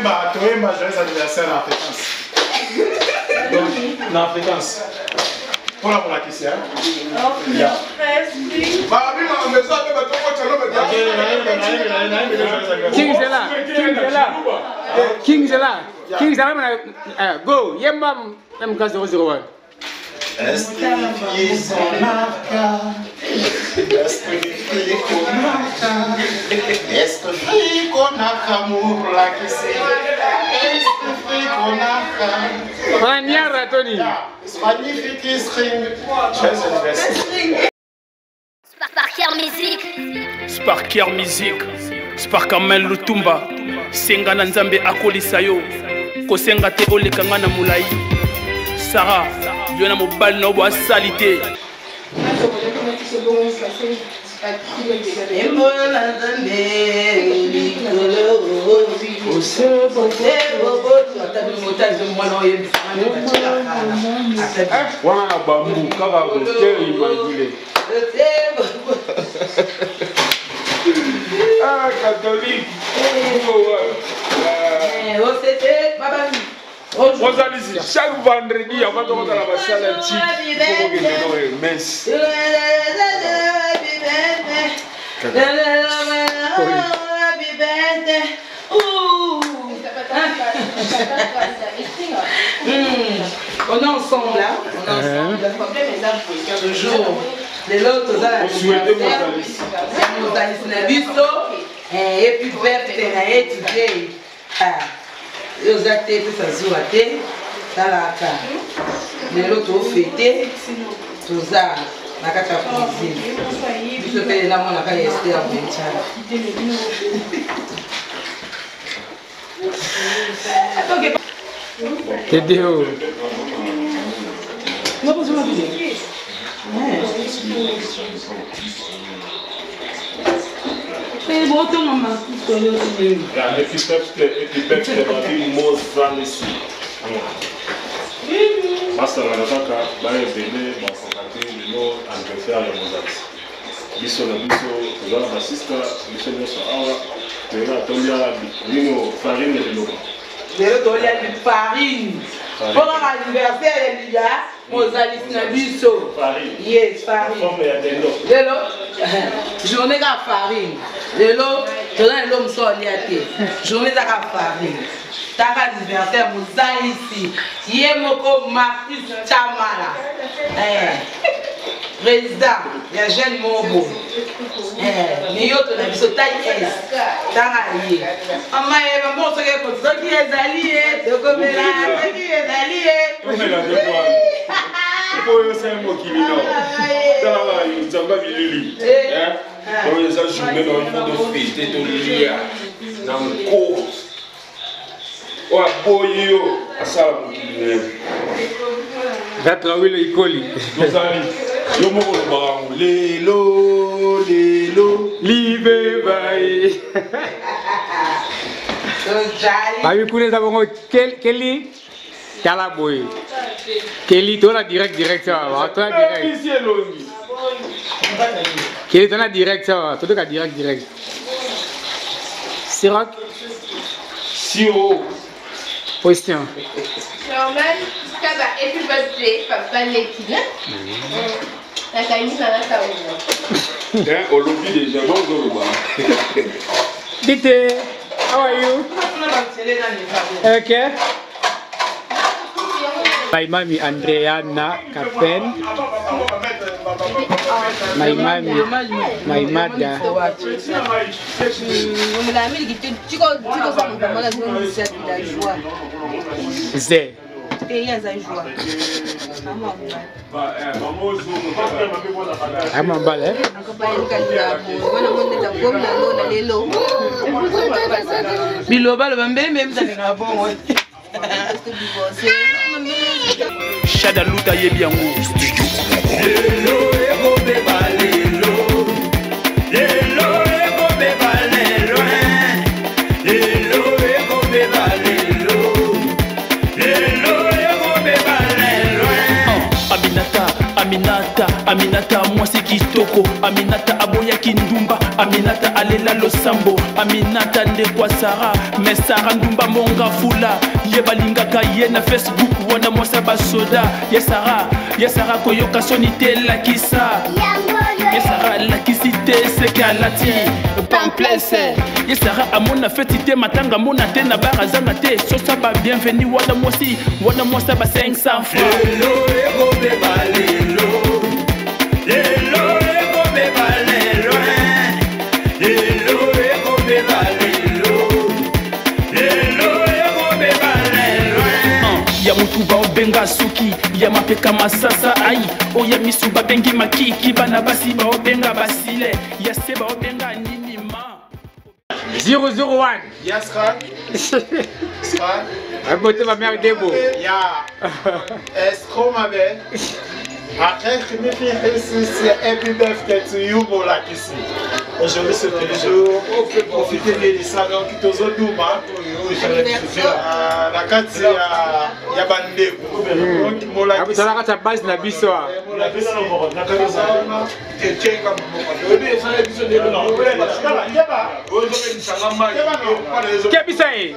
Toyemba, toyemba joyeux anniversaire na fréquence. Donc, na fréquence. Mpona kolakisa. King Zela, King Zela, King Zela, King Zela, go, yemba MK 001. Wana Tony. Magnifique string. Joyeux anniversaire. Sparker Music. Sparker Music. Sparkamel Lutumba. Senga na Nzambe akolisa yo. Kosenga te oleka nga na molai. Sarah, yo na mobali na yo boasali te. Wana na bambu kaka hotel imagine. Ah, catholique. Ozalisi chaque vendredi avant tokotala basala ya chiki tokokende no messe. On est ensemble, hein? On est ensemble. Le problème est là toujours. De l'autre, mozalisi na biso et puis verte na ye today. Oza te, pesa zuwa te, talaka lelo tofete, toza na kati ya cuisine biso mpe namonaka ya Ester Benchala. Tedeo. Basangana kaka baebele bakoka te lelo anniversaire ya mozalisi biso na biso toza na basista biso nyonso awa toyeba tolia nino farine ya liloba. Lelo tolia farine mpo kaka anniversaire ya mozalisi na biso. Yes, farine lelo, journée kaka farine. Lelo toza lelo mosu olia te, journée eza kaka farine. Taka anniversaire mozalisi ye moko Marcus Chamala, président ya jeune mobo miyoto na biso tai s tanga ye mama ye bamoko soki ekoti soki ezali ye tokomela soki ezali ye. Oyo osali mokili no talaka nzambe bilili oyo eza journée na il faut tofete tolia na nko oyo aboyi yo asala mokili na ye. Ratrawilo ikoli. Tozali yo moko olobaka yango lelo lelo. Libe bai. Babi kuna eza bongo Keli tala boye. Keli toza direct direct awa, toza direct. Keli toza direct awa, totoka direct direct. Siroc. Siro. Question. Normal, kaba happy birthday papa leki. Nakangisa na tawo. Olobi déjà, bonjour. Dite, how are you? Okay. My mommy Andreana Kapen. My mommy, my mother. Zé. Amambala. Biloba loba mbembe mzalinga bongo. Shada Luta yebi yango. Lelo ekobeba lelo. Lelo ekobeba lelo. Lelo ekobeba lelo. Lelo ekobeba lelo. Aminata, Aminata. Aminata mwasi kitoko, Aminata aboyaki ndumba, Aminata alela losambo, Aminata ndeko ya Sara, mais Sara ndumba monga fula, ye balingaka ye na Facebook wana mwasi ya basoda, ye Sara, ye Sara koyoka soni te lakisa, ye Sara alakisi te seke alati pamplese, ye Sara amona feti te matanga amona te na bar azanga te sosa ba bienvenu wana mwasi, wana mwasi ya ba 500 francs. Lelo ekobeba lelo, lelo ekobeba lelo, lelo ekobeba lelo, lelo ekobeba lelo. Ya mutu baobenga suki ya mapeka masasa ai oya misu babengi makiki bana basi baobenga basile ya se baobenga nini ma 001. Yes, Khan. Khan. Abote ma mère Debo. Ya. Escroc ma belle. Après, happy birthday to you, Molakisi. Aujourd'hui, c'est le jour. Profitez bien de ça. Donc, tozoduma. Na kati ya bandeko. Donc, Molakisi. Abutala kati ya base na biso. Kebisa ye.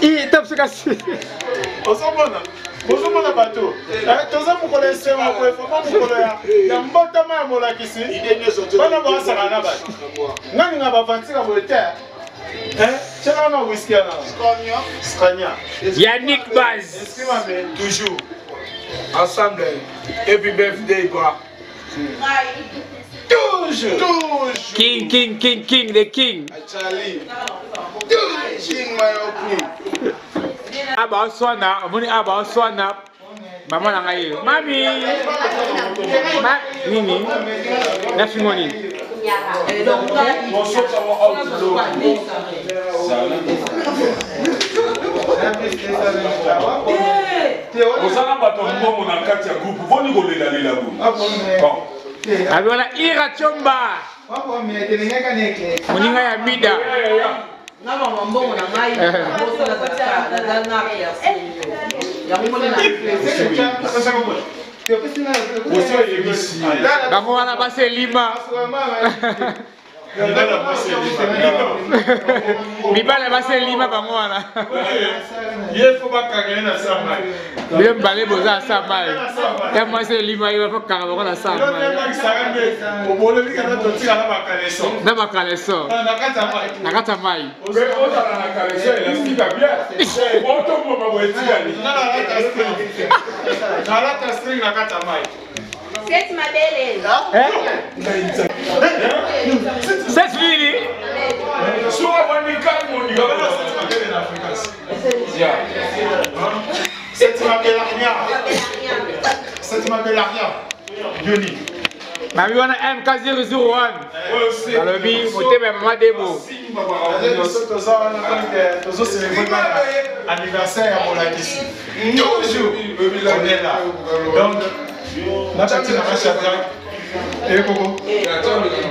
I top soka si. Ozomona bozomona bato toza mokolo esengo boye vraimen mokolo ya mbotama ya molakisi bana baasaka na bato nga ninga bavantika boye te tiaka na wiski yana scania Yannick Baz. Toujours ensemble. Happy birthday, bra. Toujours. Toujours. King, King, King, King, the King. Charlie. King, my king. Aba oswana, omoni aba oswana. Mama na ngai ye. Mami. Ma nini? Na fingo nini? Oza na bato ya mbongo na kati ya groupe boni kolelalela boye. Abi wana Ira Chomba. Moninga ya Mida. Nga mama mbongo na ngai naza na yango moni na Bango wana basi elima. Mibale basi elima bango wana. Ye fo bakanga ye na sa mai. Bino mibale boza sa mai. Ya mwasi elima ye bafo kanga bango na sa mai. Obolobika totika na bakaleso. Na bakaleso. Na kati ya mai. Na kati ya mai. Ozala na kaleso elastique ya bien. Otomoma boye etikali. Nalata string na kati ya mai. Sete mabele. Sete nini? Soka bandika moninga. Sete mabelaria. Sete mabelaria. Yoni. Mami wana MK001. Balobi motema ya mama Debo. Toza wana tozocelebre anniversaire ya molakisi. Toujours on est là. Donc nakati na Shadrach ekoko.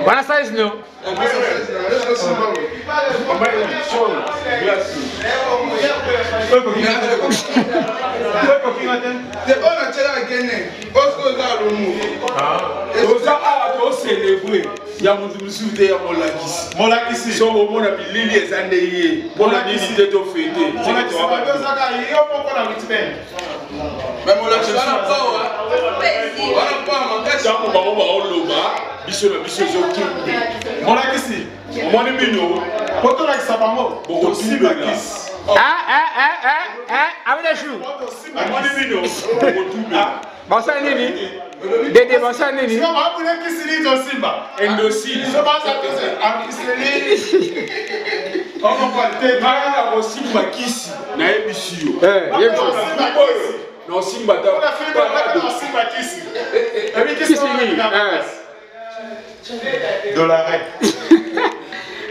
Wana size no. Toza awa tocelebre ya moto mosusu te ya molakisi. Molakisi. So bomona bilili eza nde ye mpona nini te tofete. Molakisi ozaka yo moko na witben. Ntango bango baoloba biso na biso ezokende. Molakisi. Omoni bino po tolakisa bango tosimba kisi. Abena chou. Omoni bino bokotubela. Basala nini? Dede basala nini? Sio babule kisi nini tosimba. Endosile. So baza kisi ankiseli. Ngai na kosimba kisi nayebisi yo. Oyo naosimba ta. Osimba kisi. Kisi nini? Dolare.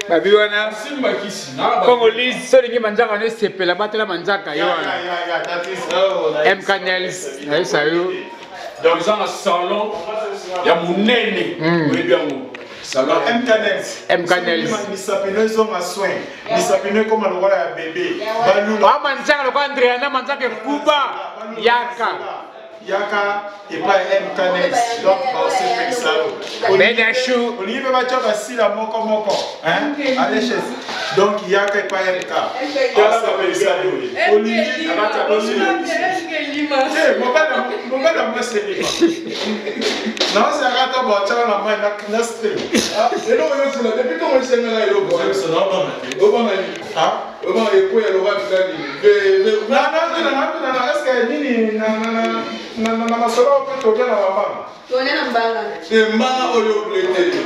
Babi wana simba kisi. Congolese so olingi manzaka wana esepela batela manzaka ye wana. MK Nels nayebisa yo. Donc eza na salon ya monene oyebi yango. MKNels. MKNels. Misapino ezonga soin. Misapino ekoma lokola ya bébé. Balula. Wa manzaka lokola Andriana manzaka ekuba yaka. Yaka epai ya MKNels. Donc baosepelisa yo. Benashu. Olingi mpe batya basila moko moko. Hein? Allez chez. Donc yaka epai ya MK. Baosepelisa yo. Olingi mobali ya mwasi elima. Naozalaka ata baotyaka na mai na stream. Eloko nyonso depuis ntongo esengaka eloko obanga nini? Obanga ekweya loka nani? Eske nini na masolo mpe tolia na bambanga? Tolia na mbanga. Mbanga oyo oblete.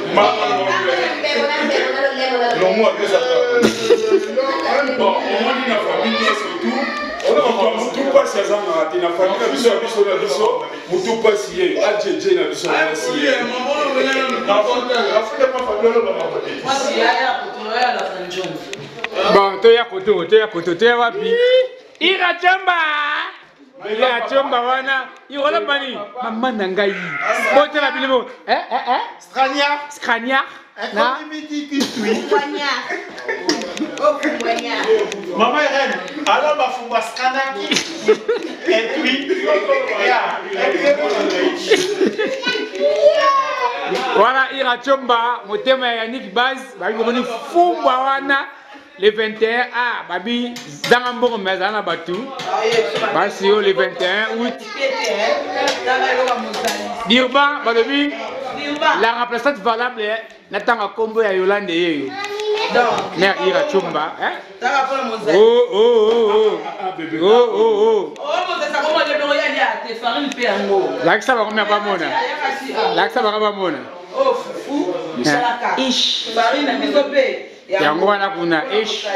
Longo apesaka. Bon, omoni na famille nyonso tout mutu mpasi azangaka te na famille na biso ya biso na biso mutu mpasi ye ajeje na biso na mwasi ye. Bon, toya koto, toya koto, toya wapi? Ira Chomba! Ira Chomba wana, irola mani, mama na ngai. Botela bino. Eh eh eh. Strania. Strania. Na. Maman Irène, alors bafungwa scanaki et puis ya Voilà Ira Chomba, motema ya Yannick Baz, babi komoni fumbwa wana le 21 ah babi zanga mbongo mais azala na bato basi yo le 21 août. Dirba balobi la remplaçante valable na tanga kombo ya Yolande yeyo. Mère Ira Chomba, hein? Oh oh oh oh. Oh oh oh. Lakisa bango mia bamona. Lakisa bango bamona. Oh fufu, salaka. Ish. Farine na biso pe. Yango wana kuna ish.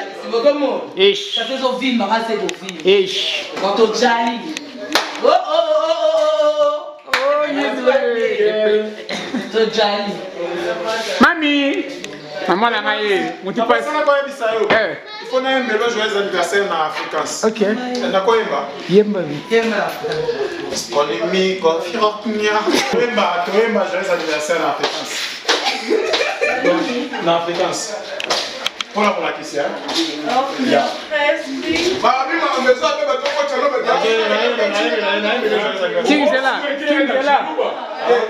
Ish. Ça fait zovimba, ça c'est Ish. Quand on jali. Oh oh oh oh oh. Oh yes. Tojali. Mami. Maman na ngai mutu pasi. Napasana koyebisa yo. Il faut nayembela joyeux anniversaire na fréquence. Ok. Nakoyemba. Yemba. Yemba. Skolimi konfiroknya. Toyemba, toyemba joyeux anniversaire na fréquence. Donc na fréquence. Mpona kolakisa. Ya. King Zela, King Zela,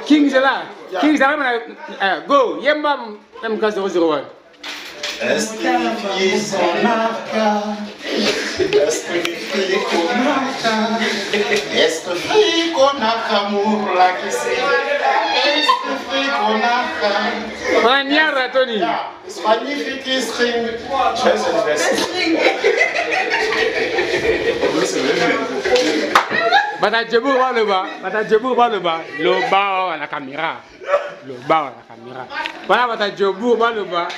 King Zela, King Zela, go, yemba MK001. Est-ce que Maniara, Tony. Magnifique string. Joyeux anniversaire. Bata Djebou va le bas. Bata Djebou va le bas. Le bas à la caméra. Le bas à la caméra. Voilà Bata Djebou va le bas.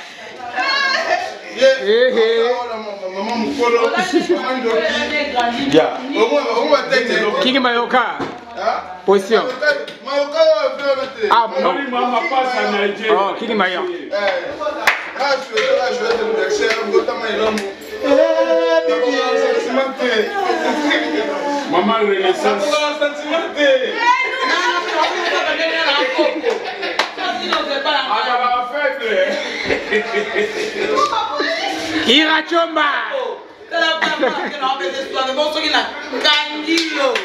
Kiki Mayoka. Position. Ah, bon. Oh, Kiki Mayoka. Maman Renaissance. Ira Chomba.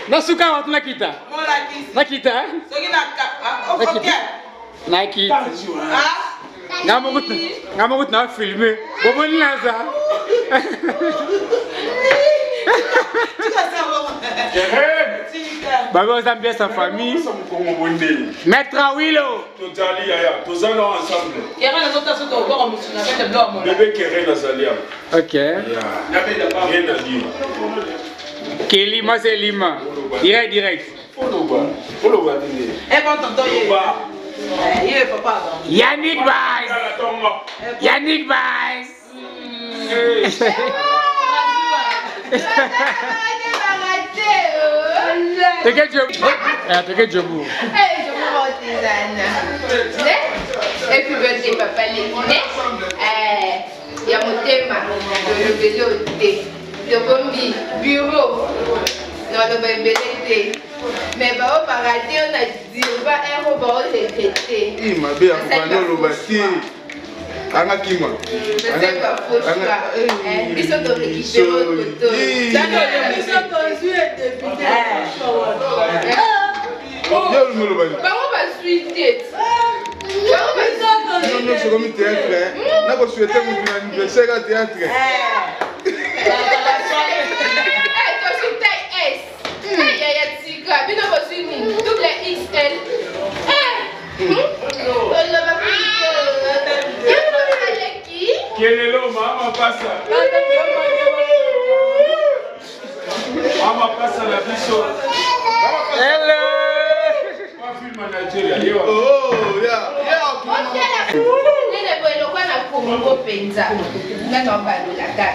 Nasuka watu nakita. Nakita. Nakita. Ngamokuti na filmer. Bomoni naza. Babi Ozambia sa famille. Maître Awilo. Tozali yaya, tozali ensemble. Bébé Keren Azalia. Ok. Rien à dire. Kelly, moi c'est Lima. Direct, direct. Yannick Bass. Yannick Bass. T'inquiète, je vous. Happy birthday, papa Lékiné. Ya motema, lolobeli te. Tobombi bureau, na baloba ebele te. Mais bao barate yo na dirba ero bao regrete. I mabe akobanda oloba te. Anga kima. Biso to récupéré koto. Biso tozwi député. Yo olingi oloba nini? Bango bazwi te. Bino nyonso ekomi théâtre nakosouhaite motu na anniversaire ka théâtre. Tozwi taille S. Yaya tika bino bozwi nini? Double XL. Oloba Kelelo mama pasa. Mama pasa na biso. Hello. Film Nigeria yewa. Oh yeah. Yeah. Nene boye lokwa na Congo mpenza nga na balola kaka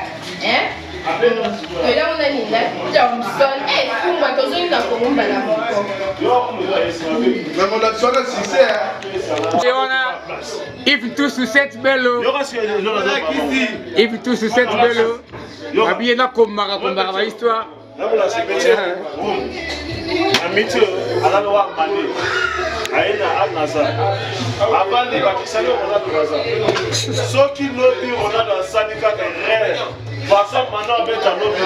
toyango nani na Thomson fungwa tozongi na Congo mbala moko. Wana if tu sucette bello, if tu sucette bello, babiye na kombaka kombaka ba histoire. Amitié alalowa mane aye na Al-Nassr avandi bakisali Ronaldo baza soki lobi Ronaldo asali kaka erreur Barça mana abeta lobi.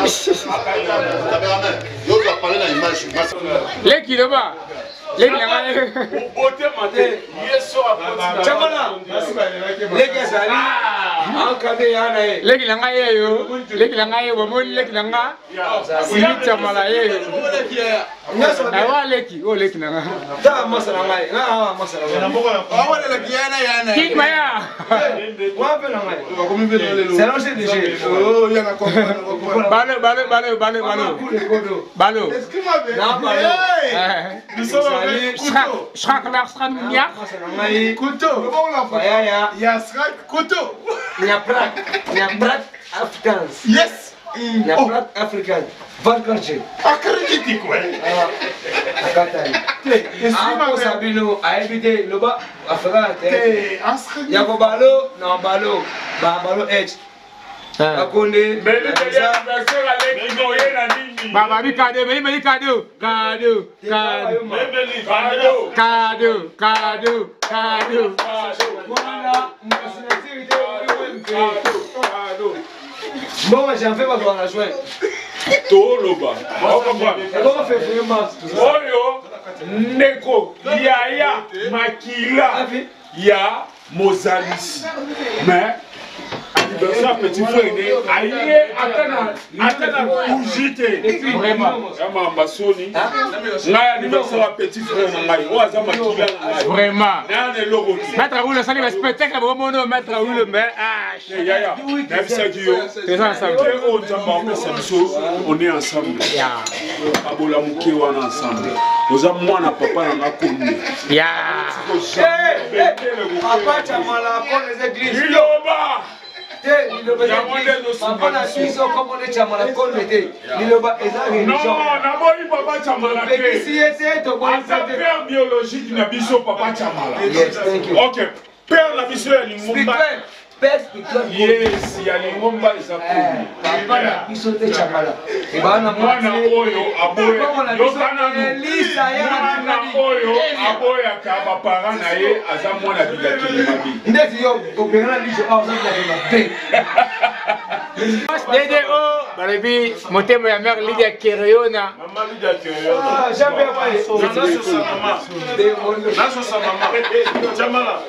Leki loba leki na ngai Obotema te ye so Chamala leki azali ankade ya na ye. Leki na ngai yeyo, leki na ngai yeyo, bomoni leki na nga Simi Chamala yeyo. Awa leki oyo leki na nga. Tala masa na ngai, nga awa masa na ngai. Awa leki yana yana. King Maya. Wa pe na ngai. C'est l'enjeu de jeu. Oh yana comprendre. Balo balo balo balo balo. Balo. Na balo. Nous sommes avec couteau. Schrak la schrak nya. Couteau. Yaya. Ya schrak couteau. Nyaprak. Nyaprak Africans. Yes. Nyaprak African. Valkarje. Akrediti quoi. Akatani. Akosa bino ayebi te loba Afrika te. Ya kobalo na balo ba balo H. Akonde. Baba bi cadeau, mais il cadeau, cadeau, cadeau, cadeau, cadeau, cadeau. Bon, j'en fais pas dans la joie. Toloba. Oyo ndeko yaya makila ya mozalisi mais anniversaire petit frère ne aye ata na bougie te ya mamba soni ngai anniversaire ya petit frère na ngai oyo aza makila na ngai vraiment naya na eloko te maître Awulo asali ba spectacle bomono maître Awulo mais ah yaya nayebisaki yo toza ensemble te oyo nzambe apesa biso on est ensemble kabola moke wana ensemble oza mwana papa na nga konde Papa Chamala kone eza église. Liloba te liloba eza église. Papa na biso komone Chamala kone te. Liloba eza religion. Non, naboyi papa Chamala te. Topekisi ye te, toboyi Aza te. père biologique na biso papa Chamala. Yes, thank you. Ok, père na biso ya lingomba. Spirituel. Père spirituel. Yes, ya lingomba eza koni. Papa na biso te Chamala. Ebana Mwana oyo aboya yoka nanu. Elisa ya Mwana oyo aboyaka baparent na ye aza mwana bilakeli mabe. Ndeti yo obengana liso awa oza bilakeli mabe. DDO balobi motema ya mère Lydia Kereona. Mama Lydia Kereona. Ah, Jean-Pierre Baye. Nasosa mama. Nasosa mama. Chamala.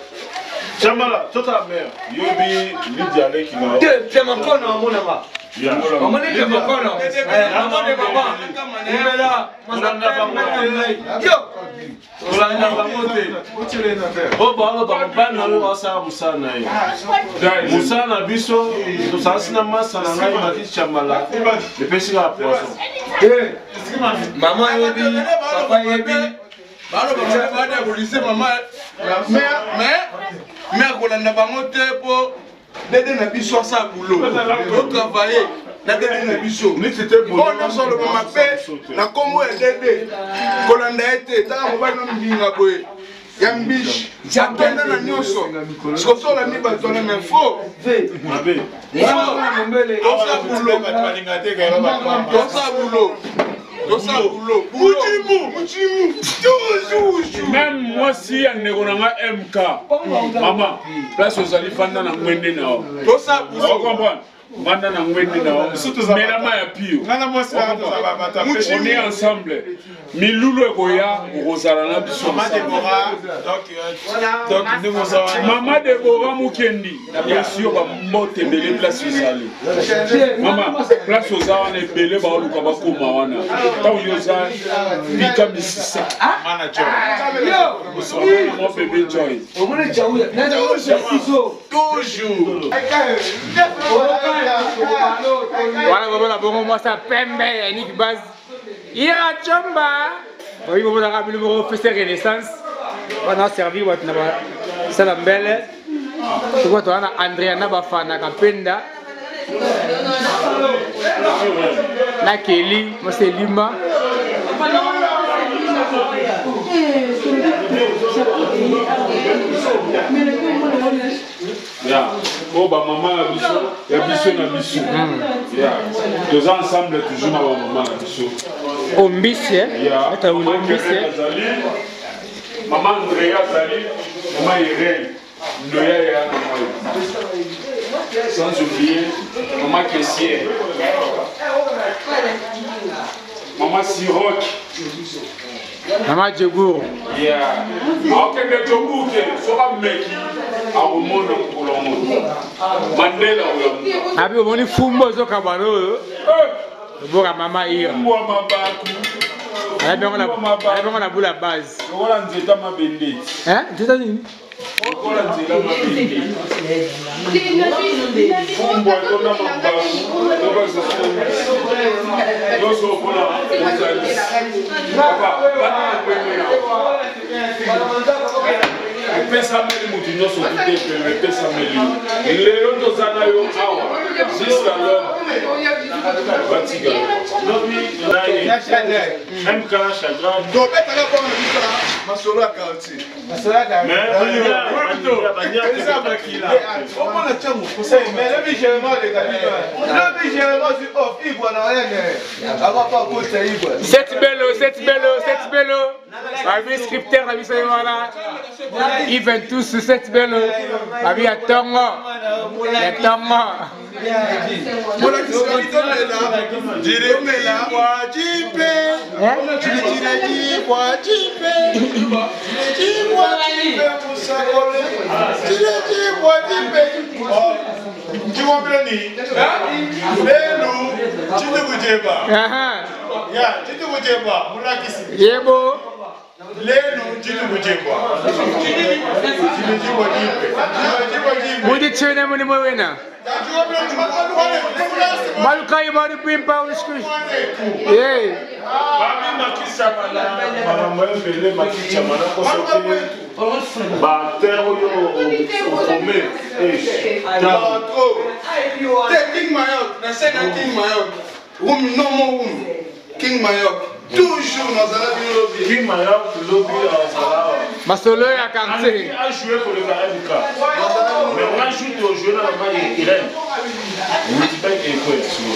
Chamala, tota mère. Yobi Lydia leki na. Te te makono amonaka. Omoni te makono. Amoni mama. Umela. Kolanda bango te. Yo. Kolanda bango te. Oyo baloba mobali na yo basala mosala na ye. Mosala na biso tosalasi na masa na ngai Matisi Chamala epesi kaka poison. Mama yebi, papa yebi. Baloba badiabolise mama mais akolanda bango te mpo dede na biso asala boulot otravaille na dede na biso oyo nyonso aloba mabe na nkombo ya dede kolanda ye te tala mobali no mbinga boye ya mbishi atonda na nyonso sikoso olandi bato wana mais faux tosala boulot tosala boulot. Même mwasi ya ndeko na nga MK, mama, place ozali fanda na ngwende na yo. Ocomprendre? Vanda na ngwende na yo, mela mai ya pio. On est ensemble. Milulu ekoya, okozala na biso. Mama Deborah Mukendi, napesi yo bambote ebele place ozali. Mama, place oza wana ebele baoluka bakoma wana. Ntango yo oza pika misisa. Mon bébé Joy. Toujours. Wana bomona bongo mwasi ya pembe ya Nick Baz. Ira Chomba. Oyi bomonaka bino moko feste Renaissance. Wana servir bato na basala mbele. Soki bato wana Andrea na Bafana Kapenda. Na Kelly, mwasi Elima. Ya oyo bamama na biso ya biso na biso ya toza ensemble toujours na bamama na biso. Ombisi, Ya azali mama Andrea, azali mama Irene Ndoya ya na moi, sans oublier mama caissière, mama Sirok, Mama Djegour. Yeah. Akokende Djegour te, soki ameki akomona mokolo yango. Mandela oyo. Abi omoni fumbo ozokabwana oyo. Oboka mama Ira. Fumbo ya mabaku. Alabi yango na bula base. Lokola nzeta mabende. Hein? Nzeta nini? Lokola nzela mabende. Fumbo etonda mabaku. Nyonso mpona ozalisi. Papa, bana na ngwende na epesameli motu nyonso tute peme epesameli lelo toza na yo awa jusqu'à l'homme batika. Tobetaka mpona biso na masolo ya quartier. Omona ntango Cette belle, cette belle, cette belle. Babi scripteur na biso ye wana. Even tous cette belle. Babi ya tongo. Ya tongo. Lelu chitukucheba ya chitukucheba mulakisi. Yebo. Lelu chitukuchebwa chilichibwa chipe chilichibwa chipe. Mudi chene muli mwena. Malukai malu pimpa ushku. Yeah. Babi makisama makambo ebele makisama nakosoki baacteur oyo ofome. Te King Mayok, nasenga King Mayok room, no more room. King Mayok toujours nazala bino lobi. King Mayok lobi azala. Masolo ya quartier. Ajoue koleka MK, mais nga jour tojoue na mama Irene multipack ekwe siko.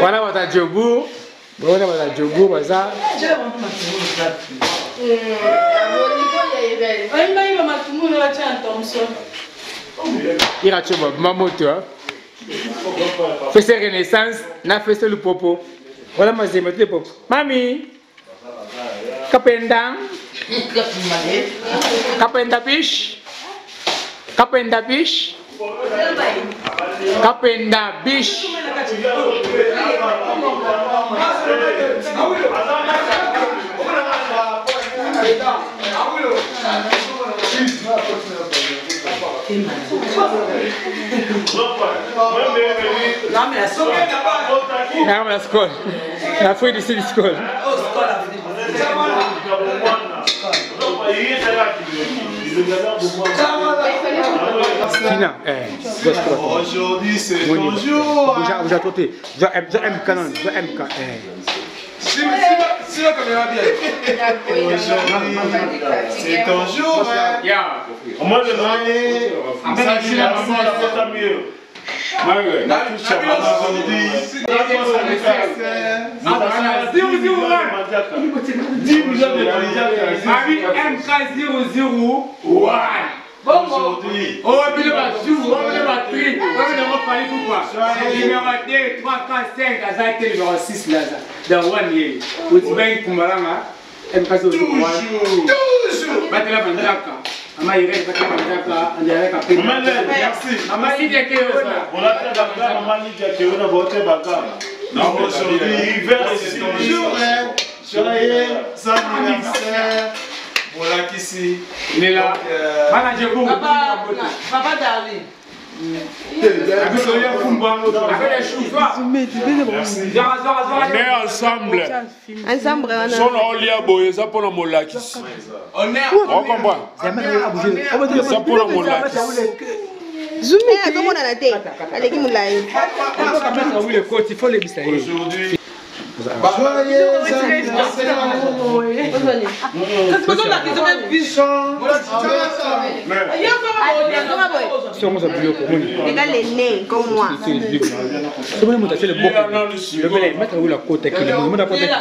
Wana bato ya Jobourg, wana bato ya Jobourg baza. Ira Chomba, mamoto. Fese Renaissance na fese Lupopo. Wala mazembe tu Lupopo. Mami. Kapenda. Kapenda bish. Kapenda bish. Kapenda bish. Non, mais la scolle. La fouille d'ici du scolle. Fina, Aujourd'hui, c'est ton jour. Déjà, déjà, toi, t'es. Déjà, MK, non, déjà, MK. C'est ton jour, hein. Moi, je mieux. Marie MK001. Aujourd'hui. Oh, puis le jour, oh, le batterie, oh, le fallait pourquoi? Numéro 2, 3, 4, 5, ça a été numéro 6 là. Dans one year. Ou tu vas Kumbalanga, MK001. Toujours. Batela Mandaka. Mama Irène, Batela Mandaka, André Kapé. Maman merci. Mama Lydia Keona. Maman Lydia Keona, Bote Baka. Aujourd'hui, c'est ton jour, hein. Joyeux anniversaire. Molakisi. Il est là. Manager Papa, Papa Darling. On est ensemble. Ensemble, Sono olia boye eza mpona molakisi. On comprend. Eza mpona molakisi. Zumi azomonana te aleki molai. Aujourd'hui. Joyeux anniversaire. Ega le nez comme moi. Soki moto atie loboko, mettre la kota kele, moto akota.